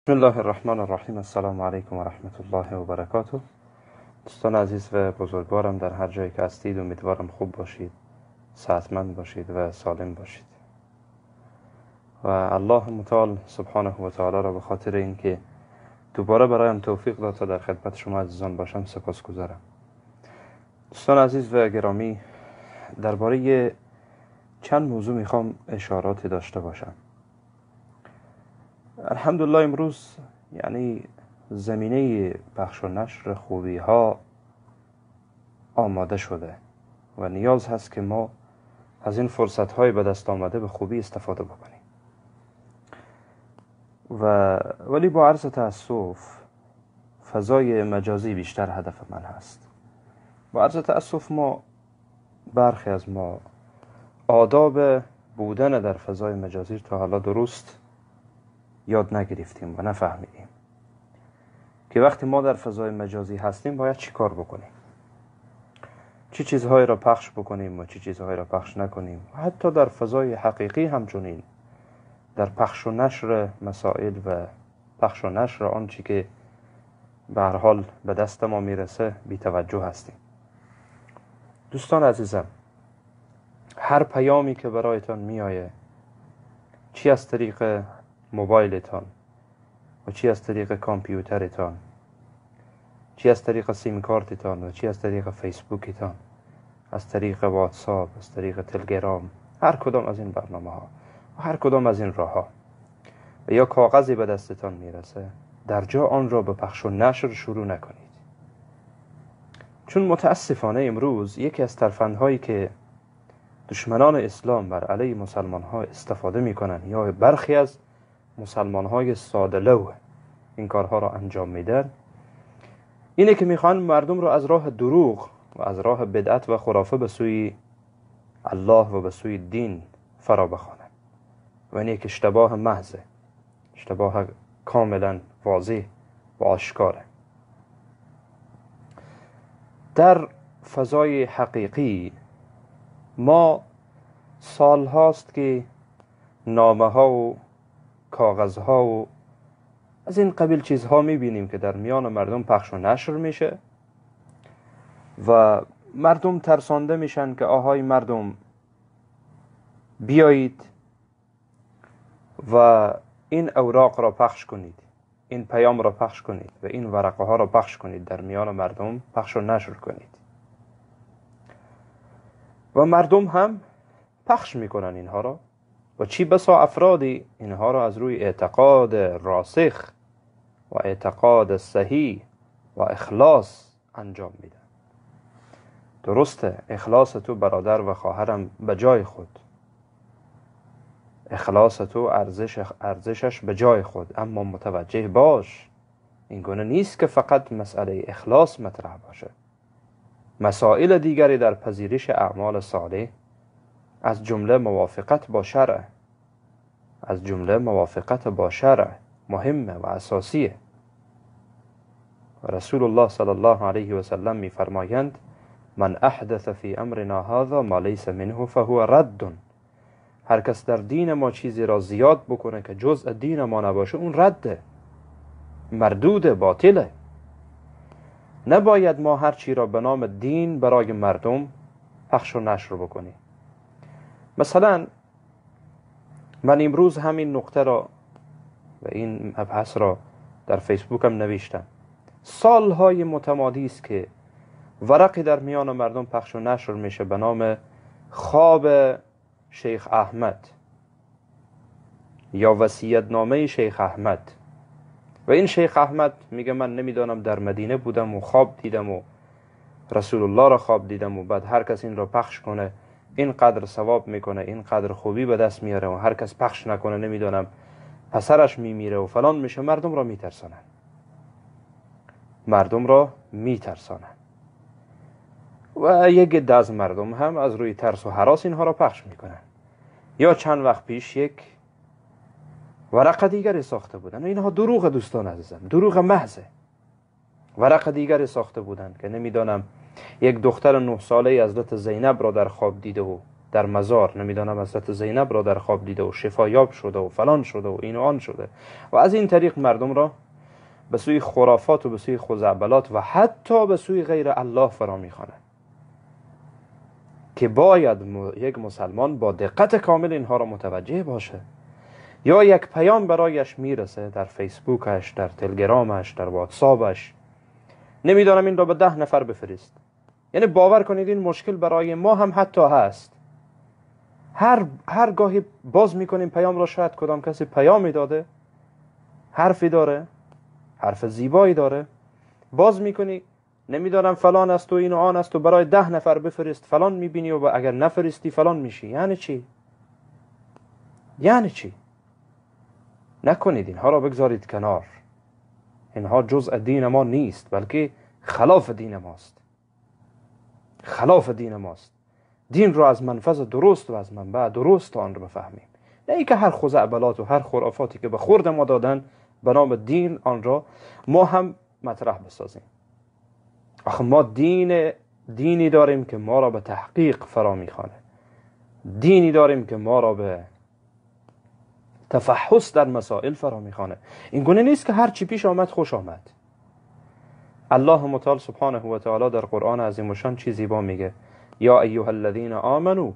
بسم الله الرحمن الرحیم. السلام علیکم و رحمت الله و برکاته. دوستان عزیز و بزرگوارم در هر جایی که هستید، امیدوارم خوب باشید، صحتمند باشید و سالم باشید و الله متعال سبحانه و تعالی را به خاطر اینکه دوباره برایم توفیق داد تا در خدمت شما عزیزان باشم سپاسگزارم. دوستان عزیز و گرامی، درباره چند موضوع میخوام اشاراتی داشته باشم. الحمدلله امروز یعنی زمینه پخش و نشر خوبی ها آماده شده و نیاز هست که ما از این فرصت های به دست آمده به خوبی استفاده بکنیم و ولی با عرض تأسف فضای مجازی بیشتر هدف من هست. با عرض تأسف ما برخی از ما آداب بودن در فضای مجازی تا حالا درست یاد نگرفتیم و نفهمیدیم که وقتی ما در فضای مجازی هستیم باید چی کار بکنیم، چی چیزهایی را پخش بکنیم و چی چیزهایی را پخش نکنیم. حتی در فضای حقیقی همچنین در پخش و نشر مسائل و پخش و نشر آنچه که به هر حال به دست ما میرسه بی توجه هستیم. دوستان عزیزم، هر پیامی که برایتان میآید، چی از طریق موبایلتان و چی از طریق کامپیوترتان، چی از طریق سیم کارتتان و چی از طریق فیسبوکتان، از طریق واتساپ، از طریق تلگرام، هر کدام از این برنامه ها و هر کدام از این راه ها و یا کاغذی به دستتان میرسه، در جا آن را به پخش و نشر شروع نکنید. چون متاسفانه امروز یکی از ترفندهایی که دشمنان اسلام بر علیه مسلمان ها استفاده میکنن یا برخی از مسلمان های ساده لوح این کارها را انجام میدن، اینه که میخوان مردم را از راه دروغ و از راه بدعت و خرافه به سوی الله و به سوی دین فرا بخوانند و این یک اشتباه محضه، اشتباه کاملا واضح و آشکاره. در فضای حقیقی ما سال هاست که نامه ها و کاغذها و از این قبیل چیزها میبینیم که در میان مردم پخش و نشر میشه و مردم ترسانده میشن که آهای مردم بیایید و این اوراق را پخش کنید، این پیام را پخش کنید و این ورقه ها را پخش کنید، در میان مردم پخش و نشر کنید و مردم هم پخش میکنن اینها را و چی بسا افرادی اینها را از روی اعتقاد راسخ و اعتقاد صحیح و اخلاص انجام میدن. درسته، اخلاص تو برادر و خواهرم به جای خود، اخلاص تو ارزشش به جای خود، اما متوجه باش این گونه نیست که فقط مسئله اخلاص مطرح باشه. مسائل دیگری در پذیرش اعمال صالح از جمله موافقت با شرع، از جمله موافقت با شرع مهمه و اساسیه. رسول الله صلی الله علیه و سلم میفرمایند من احدث فی امرنا هذا ما لیس منه فهو رد. هر کس در دین ما چیزی را زیاد بکنه که جزء دین ما نباشه، اون رده، مردود، باطله. نباید ما هر چی را به نام دین برای مردم پخش و نشر بکنیم. مثلا من امروز همین نقطه را و این مبحث را در فیسبوکم نوشتم. سالهای متمادی است که ورقی در میان مردم پخش و نشر میشه به نام خواب شیخ احمد یا وصیت‌نامه شیخ احمد. و این شیخ احمد میگه من نمیدانم در مدینه بودم و خواب دیدم و رسول الله را خواب دیدم و بعد هر کس این را پخش کنه این قدر ثواب میکنه، این قدر خوبی به دست میاره و هر کس پخش نکنه نمیدانم پسرش میمیره و فلان میشه. مردم را میترسانن، مردم را میترسانن و یک عده از مردم هم از روی ترس و هراس اینها را پخش میکنن. یا چند وقت پیش یک ورقه دیگری ساخته بودن. اینها دروغ دوستان عزیزم، دروغ محضه. ورقه دیگری ساخته بودن که نمیدانم یک دختر 9 ساله حضرت زینب را در خواب دیده و در مزار نمیدانم حضرت زینب را در خواب دیده و شفایاب شده و فلان شده و این و آن شده، و از این طریق مردم را به سوی خرافات و به سوی خزعبلات و حتی به سوی غیر الله فرا میخوانه، که باید یک مسلمان با دقت کامل اینها را متوجه باشه. یا یک پیام برایش میرسه در فیسبوکش، در تلگرامش، در واتساپش، نمیدانم این را به 10 نفر بفرست. یعنی باور کنید این مشکل برای ما هم حتی هست. هر گاهی باز میکنیم پیام را، شاید کدام کسی پیامی داده، حرفی داره، حرف زیبایی داره، باز میکنی نمیدانم فلان است و این و آن است و برای 10 نفر بفرست فلان میبینی و اگر نفرستی فلان میشی. یعنی چی؟ یعنی چی؟ نکنید، اینها را بگذارید کنار. اینها جزء دین ما نیست، بلکه خلاف دین ماست. خلاف دین ماست. دین را از منفذ درست و از منبع درست آن را بفهمیم، نه اینکه هر خزعبلات و هر خرافاتی که به خورد ما دادن به نام دین آن را ما هم مطرح بسازیم. آخه ما دینی داریم که ما را به تحقیق فرا میخوانه، دینی داریم که ما را به تفحص در مسائل فرا میخوانه. این گونه نیست که هر چی پیش آمد خوش آمد. الله متعال سبحانه و تعالی در قرآن عظیم الشان چیزی با میگه: یا ایها الذین آمنوا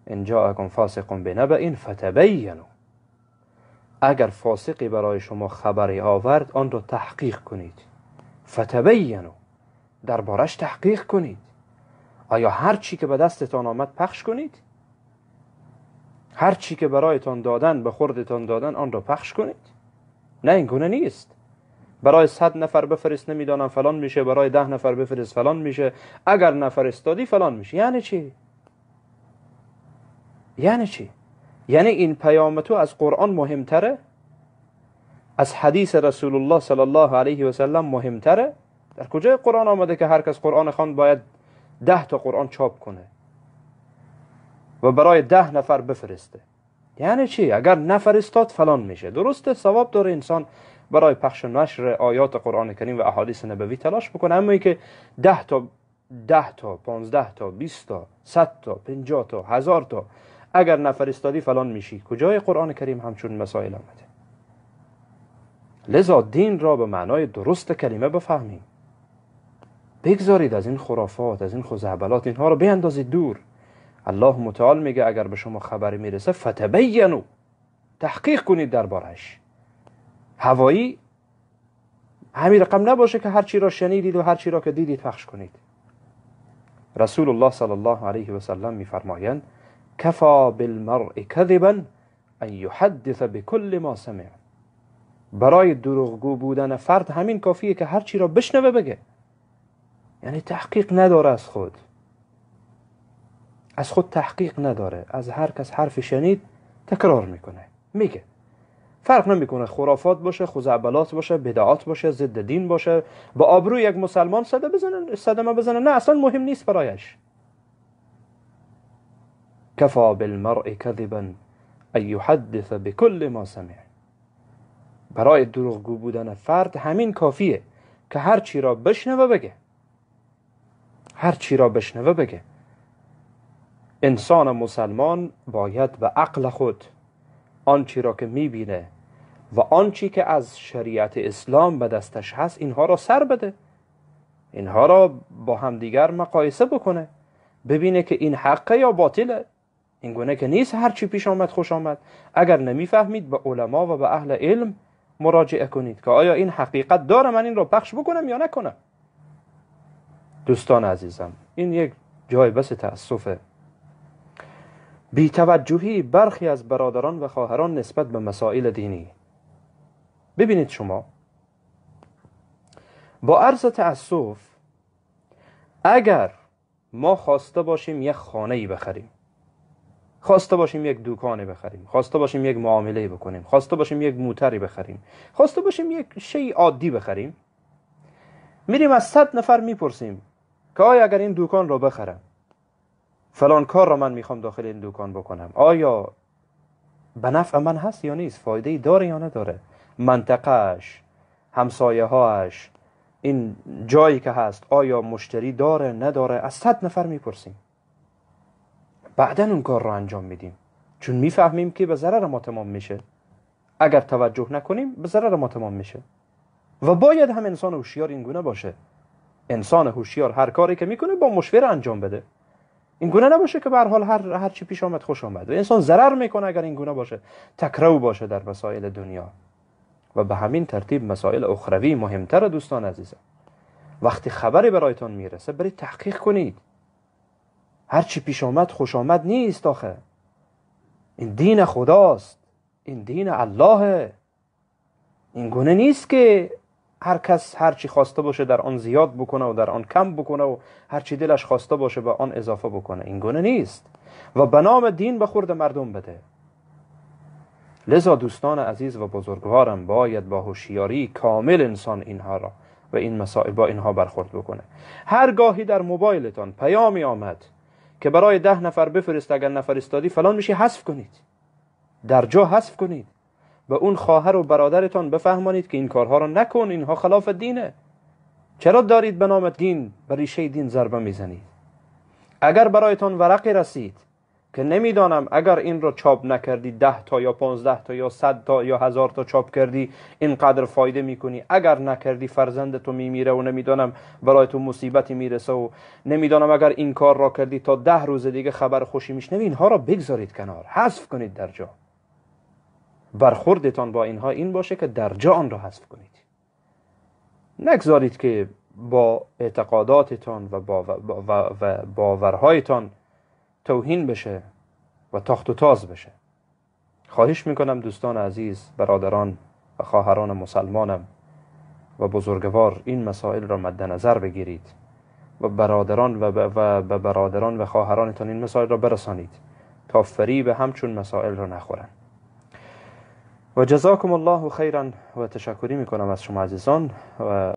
ان جاءکم فاسق بنبأ فتبینوا. اگر فاسقی برای شما خبری آورد آن را تحقیق کنید. فتبینوا، دربارش تحقیق کنید. آیا هر چی که به دستتان آمد پخش کنید؟ هر چی که برایتان دادن، به خوردتان دادن، آن را پخش کنید؟ نه، این گونه نیست. برای 100 نفر بفرست نمیدانم فلان میشه، برای 10 نفر بفرست فلان میشه، اگر نفرستادی فلان میشه. یعنی چی؟ یعنی چی؟ یعنی این پیام تو از قرآن مهمتره؟ از حدیث رسول الله صلی الله علیه و سلم مهمتره؟ در کجای قرآن آمده که هر کس قرآن خواند باید 10 تا قرآن چاپ کنه و برای 10 نفر بفرسته؟ یعنی چی؟ اگر نفرستاد فلان میشه. درسته، ثواب داره انسان برای پخش و نشر آیات قرآن کریم و احادیث نبوی تلاش بکنه، اما اینکه 10 تا 10 تا 15 تا 20 تا 100 تا 50 تا 1000 تا اگر نفرستادی فلان میشی، کجای قرآن کریم همچون مسائل آمده؟ لذا دین را به معنای درست کلمه بفهمیم. بگذارید از این خرافات، از این خزعبلات، اینها را بیندازید دور. الله متعال میگه اگر به شما خبری میرسه فتبینوا، تحقیق کنید دربارش. هوایی همین رقم نباشه که هر چی را شنیدید و هر چی را که دیدید پخش کنید. رسول الله صلی الله علیه و سلم میفرمایند کفا بالمرء کذبا ان یحدث بكل ما سمع. برای دروغگو بودن فرد همین کافیه که هر چی را بشنوه بگه. یعنی تحقیق نداره از خود، از خود تحقیق نداره، از هر کس حرف شنید تکرار میکنه، میگه. فرق نمیکنه خرافات باشه، خزعبلات باشه، بدعات باشه، ضد دین باشه، با آبروی یک مسلمان صدمه بزنه، نه اصلا مهم نیست برایش. کفا بالمرء کذبا ان یحدث بكل ما سمع. برای دروغگو بودن فرد همین کافیه که هر چی را بشنوه بگه، هر چی را بشنوه بگه. انسان مسلمان باید به عقل خود آنچی را که میبینه و آنچی که از شریعت اسلام به دستش هست اینها را سر بده، اینها را با همدیگر مقایسه بکنه، ببینه که این حقه یا باطله. این گونه که نیست هرچی پیش آمد خوش آمد. اگر نمیفهمید به علما و به اهل علم مراجعه کنید که آیا این حقیقت داره، من این را پخش بکنم یا نکنم. دوستان عزیزم، این یک جای بس تأسفه. بی‌توجهی برخی از برادران و خواهران نسبت به مسائل دینی. ببینید شما با عرض تأسف اگر ما خواسته باشیم یک خانه‌ای بخریم، خواسته باشیم یک دوکانی بخریم، خواسته باشیم یک معامله‌ای بکنیم، خواسته باشیم یک موتری بخریم، خواسته باشیم یک شی عادی بخریم، میریم از 100 نفر میپرسیم که آیا اگر این دوکان را بخرم، فلان کار را من میخوام داخل این دوکان بکنم، آیا به نفع من هست یا نیست، فایده داره یا نداره، منطقهش، همسایه هاش، این جایی که هست آیا مشتری داره نداره. از 100 نفر میپرسیم. بعدا اون کار را انجام میدیم، چون میفهمیم که به ضرر ما تمام میشه. اگر توجه نکنیم به ضرر ما تمام میشه. و باید هم انسان هوشیار این گونه باشه. انسان هوشیار هر کاری که میکنه با مشوره انجام بده، این گونه نباشه که به هر حال هر چی پیش آمد خوش آمد. و انسان ضرر میکنه اگر این گونه باشه، تکرو باشه در مسائل دنیا. و به همین ترتیب مسائل اخروی مهمتر. دوستان عزیزم، وقتی خبری برایتان میرسه برید تحقیق کنید. هر چی پیش آمد خوش آمد نیست آخه. این دین خداست، این دین اللهه. این گونه نیست که هر کس هر چی خواسته باشه در آن زیاد بکنه و در آن کم بکنه و هر چی دلش خواسته باشه به آن اضافه بکنه. این گونه نیست و به نام دین به خورد مردم بده. لذا دوستان عزیز و بزرگوارم، باید با هوشیاری کامل انسان اینها را و این مسائل با اینها برخورد بکنه. هر گاهی در موبایلتان پیامی آمد که برای 10 نفر بفرست، اگر نفرستادی فلان میشه، حذف کنید، در جا حذف کنید. به اون خواهر و برادرتان بفهمانید که این کارها را نکن، اینها خلاف دینه. چرا دارید به نام دین به ریشه دین ضربه میزنید؟ اگر برایتان ورقی رسید که نمیدانم اگر این را چاپ نکردی 10 تا یا 15 تا یا 100 تا یا 1000 تا چاپ کردی اینقدر فایده میکنی، اگر نکردی فرزند تو میمیره و نمیدانم برای تو مصیبتی میرسه و نمیدانم اگر این کار را کردی تا 10 روز دیگه خبر خوشی میشنوی، اینها را بگذارید کنار، حذف کنید در جا. برخوردتان با اینها این باشه که در جا آن را حذف کنید. نگذارید که با اعتقاداتتان و باورهایتان توهین بشه و تاخت و تاز بشه. خواهش میکنم دوستان عزیز، برادران و خواهران مسلمانم و بزرگوار، این مسائل را مد نظر بگیرید و برادران و به برادران و خواهرانتان این مسائل را برسانید تا فریب همچون مسائل را نخورند. و جزاکم الله خیرا و تشکری میکنم از شما عزیزان و